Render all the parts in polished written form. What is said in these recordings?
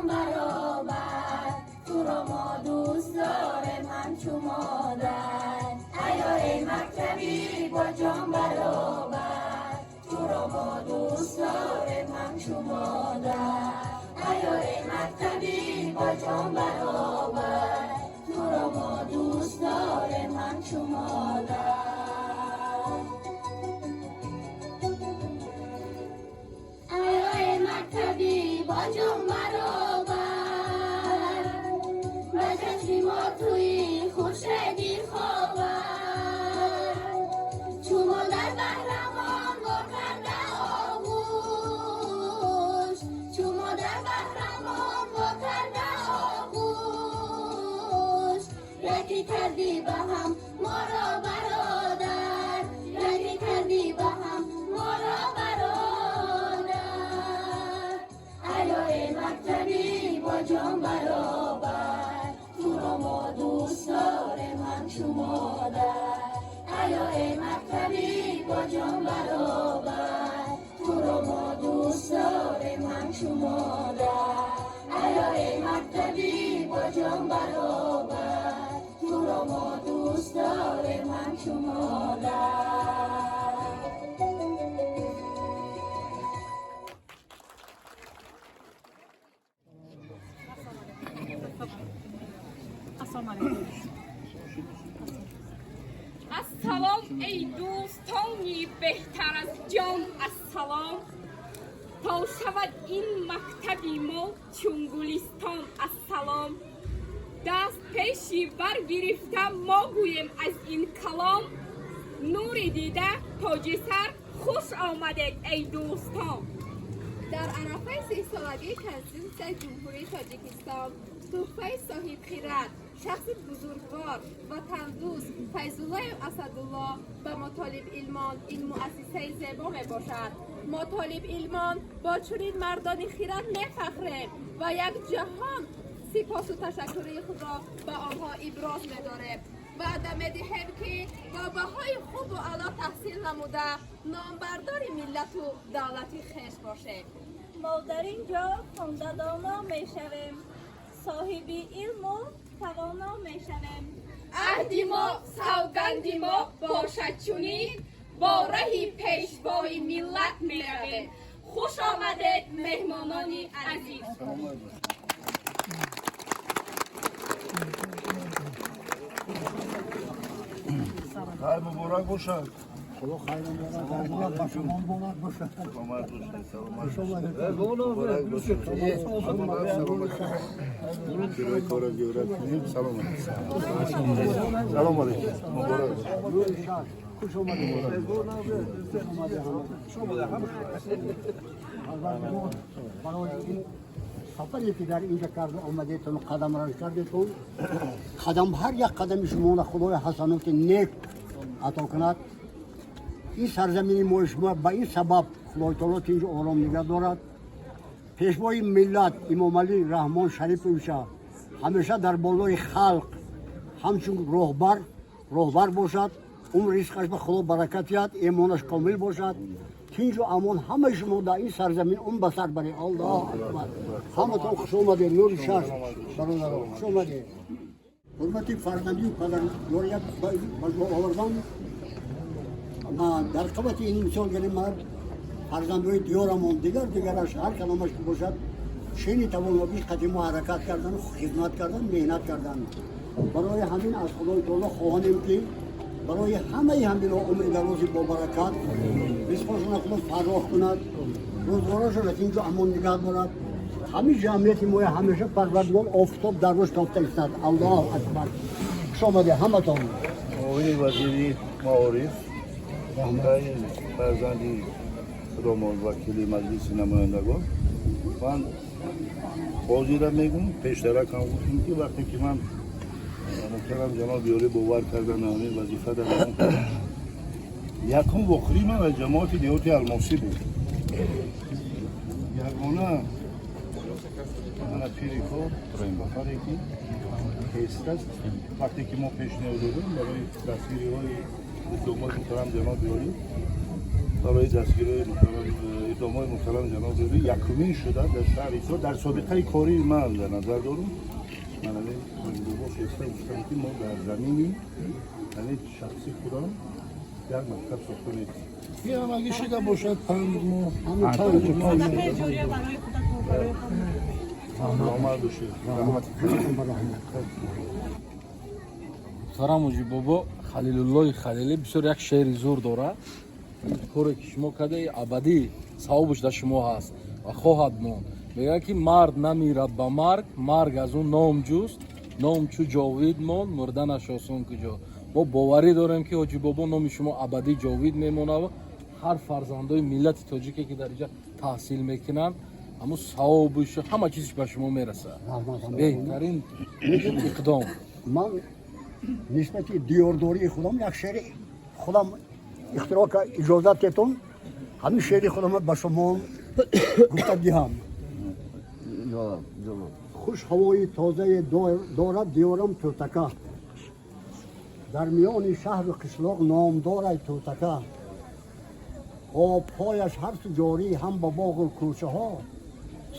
جان برابر، تو را ما دوست داریم همچو مادر. ایا ای مکتبی با جان برابر، تو را ما دوست داریم همچو مادر. ایا ای مکتبی با جان برابر، تو را ما دوست داریم همچو مادر. ایا ای مکتبی با جان برابر، به چشم ما توی خورشیدی خاور. چو مادر بهرمان وا کرده آغوش، چو مادر بهرمان وا کرده آغوش، یکی کردی به هم ما را برادر، یکی کردی به هم ما را برادر. ایا ای مکتبی با جان برابر، تو را ما دوست داریم همچو مادر. ایا ای مکتبی با جان برابر، تو را ما دوست داریم همچو مادر. ایا ای مکتبی با جان برابر، تو را ما دوست داریم همچو مادر. Assalomu alaykum. Ассалом, эй дӯстони беҳтар аз ҷон, ассалом. То шавад ин мактаби мо чун гулистон, ассалом. Даст пеши баргирифта мо гӯем аз ин калом: нури дида, тоҷи сар, хуш омадед, эй дӯстон. Дар арафаи 30-солагии Конститутсияи Ҷумҳурии Тоҷикистон туҳфаи соҳибхират, шахси бузургвор, ватандӯст Файзуллоев Асадулло ба мо толибилмон ин муассисаи зебо мебошад. Мо толибилмон бо чунин мардони хирад мефахрем ва як ҷаҳон сипосу ташаккури худро ба онҳо иброз медорем. Ваъда медиҳем, ки бо баҳои хубу аъло таҳсил намуда, номбардори миллату давлати хеш бошем. Мо дар ин ҷо хонда доно мешавем, соҳиби илму тавоно мешавем. Аҳди мо, савганди мо бошад чунин: бо раҳи пешвои миллат меравем. Хуш омадед, меҳмонони азиз. Хайр, муборак бошад. Худо хайрам дорад, ба шумо муборак бошад. Саломат бошед, саломат. Хуш омадед. Муборак бошад. Саломат. Ҷилои кора зиёрат кунем. Салом алейкум. Салом алейкум. Муборак бошад. Нури чашм. Хуш омадед. Хуш омадед ҳама. Парвардигор барои ин сафаре ки дар инҷа карда омадетон, қадам ранҷ кардетон, қадам ҳар як қадами шуморо Худои ҳасаноти нек ато кунад. Ин сарзамини мои шумо ба ин сабаб Худои таоло тинҷу ором нигаҳ дорад. Пешвои миллат Имомалӣ Раҳмон Шариповича ҳамеша дар болои халқ ҳамчун роҳбар роҳбар бошад. Умр ризқаш ба Худо баракат диҳад, эмонаш комил бошад. Тинҷу амон ҳамаи шумо дар ин сарзамин умр ба сар баред. Аллоҳу акбар. Ҳаматон хуш омадед. Нури чашм, бародаро, хуш омадед. Ҳурмати фарзандию падардорият ба ҷо овардан. Ма дар қабати ин мисол гирем, ма фарзандои диёрамон дигар дигараш ҳар кадомаш ки бошад, шени тавонобиш қадимо ҳаракат кардан, хизмат кардан, меҳнат кардан. Барои ҳамин аз Худои таоло хоҳонем, ки барои ҳамаи ҳамино умри дарози бобаракат, ризқошона Худо фарроҳ кунад, рӯзгорошона тинҷу амон нигаҳ дорад. Ҳамин ҷамъияти моя ҳамеша Парвардигор офтоб дар рӯз тофта истад. Аллоҳу акбар. Хуш омадед ҳаматон. Муовини вазири маориф, фарзанди худомон, вакили Маҷлиси намояндагон, ман ҳозира мегӯм, пештаракам гуфтем, ки вақте ки ман муҳтарам ҷаноби олӣ бовар кардан, ҳамин вазифа дар якум вохӯрии ман аз ҷамоати деҳоти Алмосӣ буд. Ягона мана пири кор нафаре ки ҳест вақте ки мо пешниҳод додем барои дастгириҳои домод, муҳтарам ҷаноби олӣ. Барои дастгириҳои муҳтарам, иқдомҳои муҳтарам ҷаноби олӣ якумин шуда дар шаҳри Ҳисор дар собиқаи кории ман дар назар дорам. Ман ҳамин бобо хеста гуфтам, ки мо дар замини яъне шахси худам як мактаб сохта метавонем. Ин ҳамагӣ шида бошад 5 моҳ. Ҳамин 5. Саломат бошед. Раҳмат. Муҳтарам Ҳоҷибобо Халилуллои Халилӣ бисёр як шеъри зур дорад. Ин коре ки шумо кардаи, абадӣ савобаш дар шумо ҳаст ва хоҳад монд. Мегӯяд, ки мард намирад ба марг, марг аз ӯ ном ҷуст, ном чу ҷовид монд, мурданаш осон куҷо. Мо боварӣ дорем, ки Ҳоҷибобо, номи шумо абадӣ ҷовид мемонад ва ҳар фарзандои миллати тоҷике, ки дар инҷа таҳсил мекунанд, ҳамун савобуш, ҳама чизш ба шумо мерасад. Раҳмат. Беҳтарин иқдом. Ман нисбати диёрдории худам як шеъри худам ихтироъ, иҷозат тетон, ҳамин шеъри худам ба шумо гуфта диҳам. Хуш ҳавои тозае дорад диёрам Тӯтака, дар миёни шаҳру қишлоқ номдорай Тӯтака. Обҳояш ҳар су ҷорӣ, ҳам ба боғу кӯчаҳо,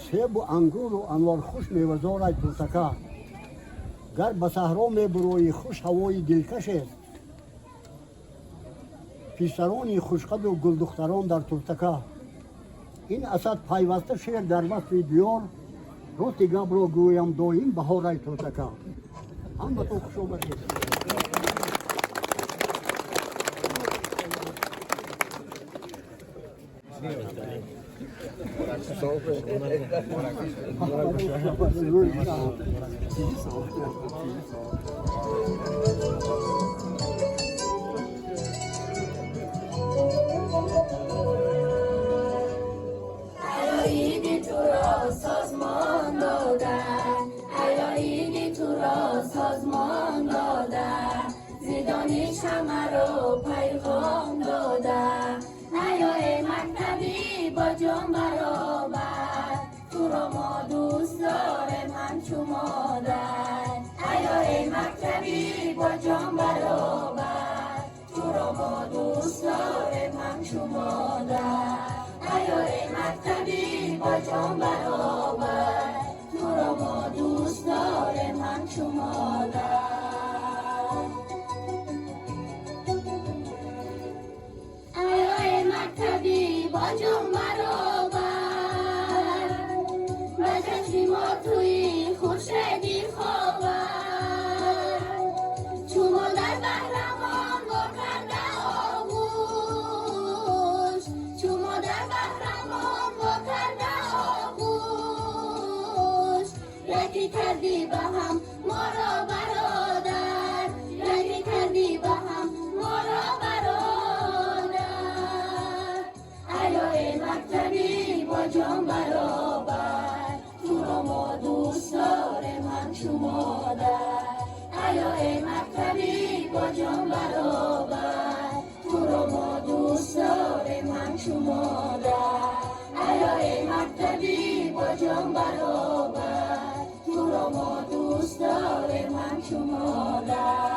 себу ангуру анвор, хуш мевазорай Тӯтака. Гар ба саҳро мебуроӣ, хуш ҳавои дилкашест, писарони хушқаду гулдухтарон дар Тӯтака. Ин асад пайваста шеър дар васфи диёр, рости гапро гӯям, доим баҳорай Тӯтака. Ҳаматон хуш омадед. Аёиди туро созмон дода, аёиди туро созмон дода, зи дониш ҳамаро пайғом дода. Аёи мактабӣ бо ҷон баробар, туро мо дӯст дорем ҳамчу модар. Аёи мактабӣ бо ҷон баробар, туро мо дӯст дорем ҳамчу модар. Аёи мактабӣ бо ҷон баробар, туро мо дӯст дорем ҳамчу модар. Аёи мактабӣ бо ҷон баробар, ба чашми мо туи хуршеди ховар. Чу модар баҳрамон во карда оғӯш, чу модар баҳрамон во карда оғӯш, яке кардӣ ба ҳам моро бародар, яке кардӣ ба ҳам моро бародар. Аёи мактабӣ бо ҷон баробар, туро мо дӯст дорем ҳамчу модар. Аёи мактабӣ бо ҷон баробар, туро мо дӯст дорем ҳамчу модар. Аёи мактабӣ бо ҷон баробар, туро мо дӯст дорем ҳамчу модар.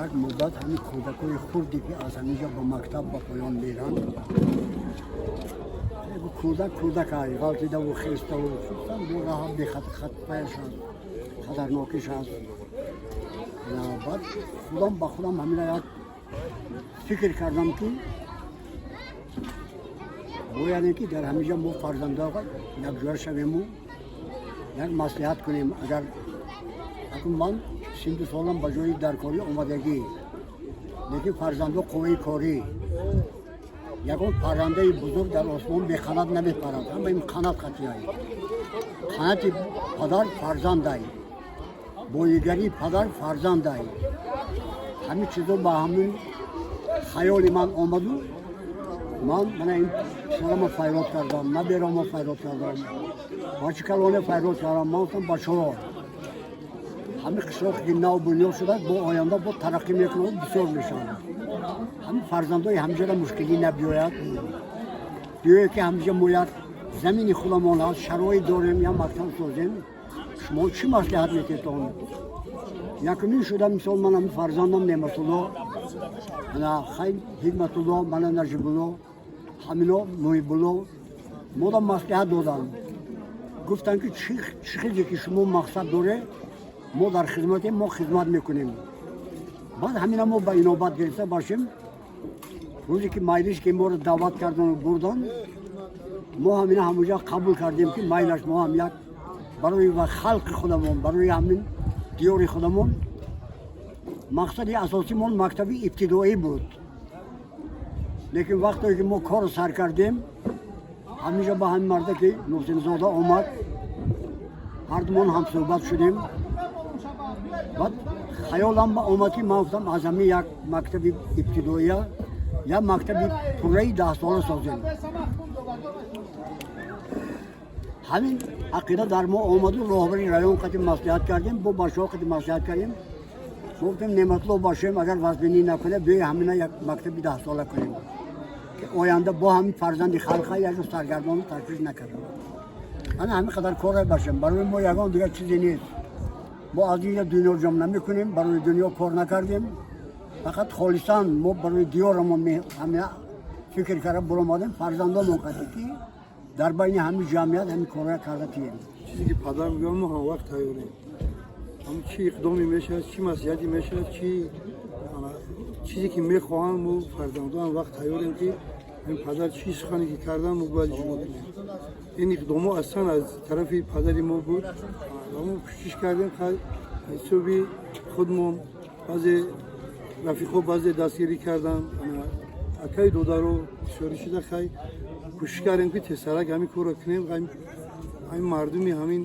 Як муддат ҳамин кӯдакои хурде, ки аз ҳаминҷа ба мактаб ба поён меранд, кӯдак кӯдакай, ғалтидаву хеставу, хусусан бо раҳа бехатпаяш аст, хатарнокиш аст. Баъд худам ба худам ҳамина як фикр кардам, ки бояде ки дар ҳаминҷа мо фарзандо якҷоя шавему як маслиҳат кунем. Агар акун ман 32 солам, ба ҷои даркорӣ омадагӣ, лекин фарзандо қувваи корӣ. Ягон паррандаи бузург дар осмон беқанат намепарад, ҳама ин қанат қатиай. Қанати падар фарзандай, боигарии падар фарзандай. Ҳамин чизо ба ҳамин хаёли ман омаду ман мана ин писарама файрод кардам, наберома файрод кардам, бачи калоне файрод кардам. Ман гуфтам: «Бачаҳо, ҳамин қишлоқе ки нав бунёд шуда, бо оянда бо тараққӣ мекунад, бисёр мешавад. Ҳамин фарзандои ҳамҷара мушкилӣ набиёяд. Биёе, ки ҳамҷа мо як замини худамон ҳаст, шароит дорем, як мактаб созем. Шумо чӣ маслиҳат мететон?» Якумин шуда мисол ман фарзандам Неъматулло, ана хай Ҳикматулло, мана Наҷибулло, ҳамино Муҳибулло мода маслиҳат доданд. Гуфтанд ки чӣ хеле ки шумо мақсад доре, мо дар хизматем, мо хизмат мекунем. Баъд ҳамина мо ба инобат гирифта бошем. Рӯзе ки маҷлис ки моро даъват кардану бурдан, мо ҳамина ҳамонҷа қабул кардем ки майлаш мо ҳам як барои ва халқи худамон, барои ҳамин диёри худамон. Мақсади асосимон мактаби ибтидоӣ буд. Лекин вақте ки мо корро сар кардем, ҳаминҷа ба ҳамин марда ки Муҳсинзода омад, ҳардумон ҳамсӯҳбат шудем. Баъд хаёлам ба омад ки ман гуфтам аз ҳамин як мактаби ибтидоия як мактаби пурраи 10 сола созем. Ҳамин ақида дар мо омаду роҳбари район қати маслиҳат кардем, бо бачаҳо қати маслиҳат кардем. Гуфтем Неъматулло бошем, агар вазбинӣ накунем, биёй ҳамина як мактаби 10 сола кунем ки оянда бо ҳамин фарзанди халқа як рӯз саргардону ташвиш накардам. Ана ҳамин қадар корре бошем. Барои мо ягон дигар чизе нест. Мо аз инҷа дунё ҷамъ намекунем, барои дунё кор накардем. Фақат холисан мо барои диёрамон ҳамина фикр карда баромадем, фарзандомон қати ки дар байни ҳамин ҷамъият ҳамин корро карда тием. Чизе ки падар мегӯяд, мо ҳамавақт тайёрем. Ҳам чӣ иқдоме мешавад, чӣ маслиҳате мешавад, чӣ чизе ки мехоҳанд, мо фарзандон ҳам вақт тайёрем ки ин падар чӣ сухане ки кардан, мо бояд иҷро кунем. Ин иқдомҳо аслан аз тарафи падари мо буд ва мо кӯшиш кардем ҳисоби худмон, баъзе рафиқҳо баъзе дастгирӣ карданд, акаи додаро бисёрӣ шуда, хай кӯшиш кардем ки тезтарак ҳамин корро кунем, ҳамин мардуми ҳамин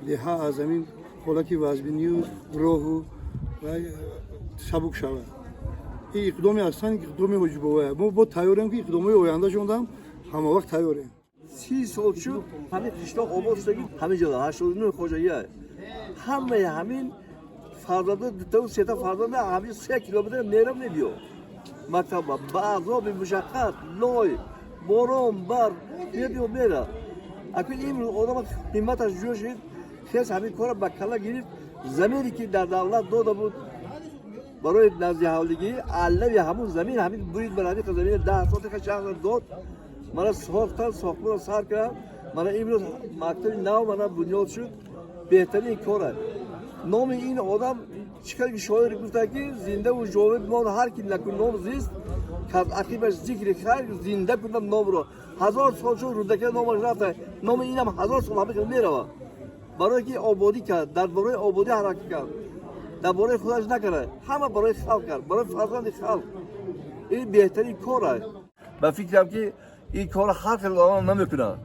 деҳа аз ҳамин ҳолати вазбинию роҳу сабук шавад. Ин иқдоми аслан иқдоми ҳоҷибобоя. Мо бо тайёрем ки иқдомҳои ояндашондам ҳамавақт тайёрем. 30 сол шуд ҳамин қишлоқ обод шудаги, ҳамин ҷода 89 хоҷагия, ҳамаи ҳамин фарзандо, дутаву сета фарзанда ҳамин 3 километр мерам мебиё мактаба, ба азоби мушаққат, лой, борон, барф мебиё мера. Акун имрӯз одам ҳимматаш ҷӯ шид, хес ҳамин кора ба калла гирифт. Замине ки дар давлат дода буд барои назди ҳавлигӣ, аллави ҳамун замин ҳамин бурид бар ҳамин замин 10 сотиха шахс дод, мана сохтан, сохтмонро сар кардам. Мана имрӯз мактаби нав мана бунёд шуд. Беҳтарин кор аст. Номи ин одам чӣ кар ки шоир гуфта ки зиндаву ҷовид мон ҳар ки накун ном зист, каз ақибаш зикри хайр зинда кунам номро. 1000 сол шуд Рӯдака номаш рафта, номи инам 1000 сол ҳама хел меравад, барое ки ободӣ кард, дар бораи ободӣ ҳаракат кард, дар бораи худаш накард, ҳама барои халқ кард, барои фарзанди халқ. Ин беҳтарин кор аст. Ба фикрам ки ин корро ҳар хел одам намекунад.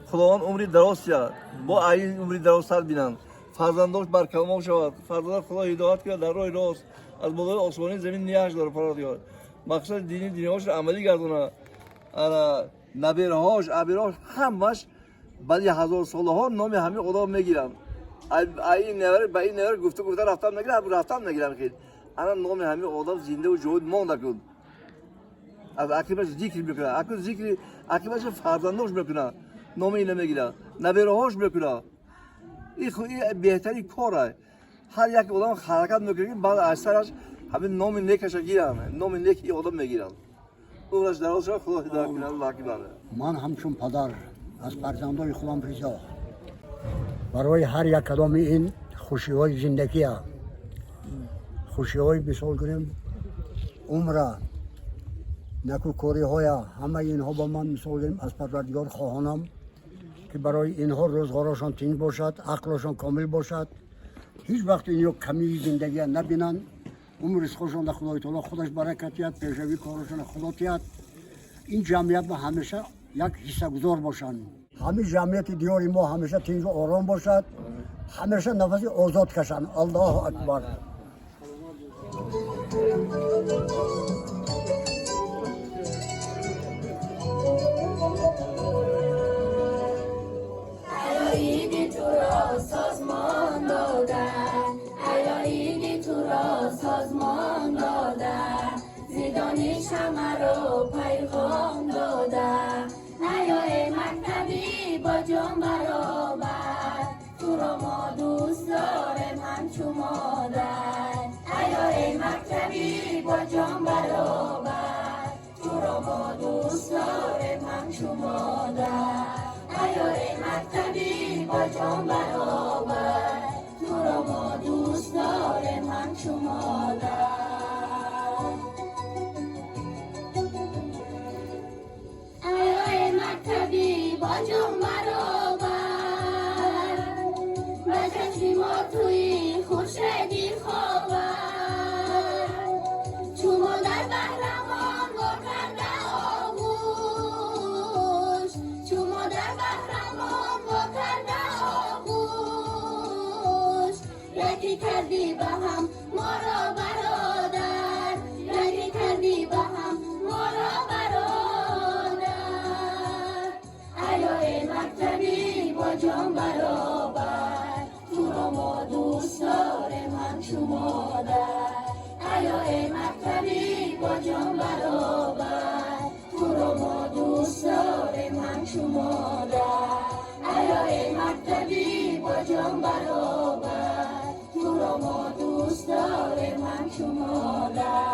Худованд умри дароз диҳад, бо ин умри дарозтар бинанд, фарзандош баркаломон шавад, фарзандон Худо ҳидоят кунад дар роҳи рост, аз болои осмонии замин ниҳаш дорад Парвардигор, мақсади дини дунёҳошро амалӣ гардонад. Ана набераҳош, абераҳош ҳамаш баъди ҳазорсолаҳо номи ҳамин одам мегиранд. Ин невара ба ин невара гуфта гуфта рафтан мегиранд, рафтан мегиранд. Хел ана номи ҳамин одам зиндаву ҷовид монда кун, аз ақибаш зикр мекунад, акун зикри ақибаш фарзандош мекунад, номи ина мегирад, набераҳош мекунад. Ин беҳтарин кор аст. Ҳар як одам ҳаракат мекунад ки баъд аз сараш ҳамин номи некаша гиранд, номи неки одам мегиранд. Умраш дароз шавад, Худо ҳидоят кунад лаки. Ман ҳамчун падар аз фарзандои худам ризо барои ҳар як кадоми ин хушиҳои зиндагия, хушиҳои мисол кунем умра, накӯкориҳоя, ҳамаи инҳо ба ман мисол гирем аз Парвардигор хоҳонам ки барои инҳо рӯзғорошон тинҷ бошад, ақлошон комил бошад, ҳеҷ вақт инҳо камии зиндагия набинанд, умр ризқошонда Худои таоло худаш баракат диҳад, пешравии корашона Худо диҳад, ин ҷамъият ба ҳамеша як ҳиссагузор бошанд, ҳамин ҷамъияти диёри мо ҳамеша тинҷу ором бошад, ҳамеша нафаси озод кашанд. Аллоҳу акбар. Иди туро созмон дода, иди туро созмон дода, зи дониш ҳамаро пайғом дода. Аёи мактабӣ бо ҷон баробар, туро мо дӯст дорем ҳамчу модар. ҷон баробар, туро мо дӯст дорем ҳамчу модар. Аёи мактабӣ бо ҷон баробар, туро мо дӯст дорем ҳамчу модар. Аёи мактабӣ бо ҷон баробар, ба чашми мо туи хуршеди ховар. Чу модар баҳрамон во карда оғӯш, чу модар баҳрамон во карда оғӯш, яке кардӣ ба ҳам моро бародар, яке кардӣ ба ҳам моро бародар. Аёи мактабӣ бо ҷон баробар, туро мо дӯст дорем ҳамчу модар. Аёи мактабӣ бо ҷон баробар, туро мо дӯст дорем ҳамчу модар. Аёи мактабӣ бо ҷон баробар, туро мо дӯст дорем ҳамчу модар.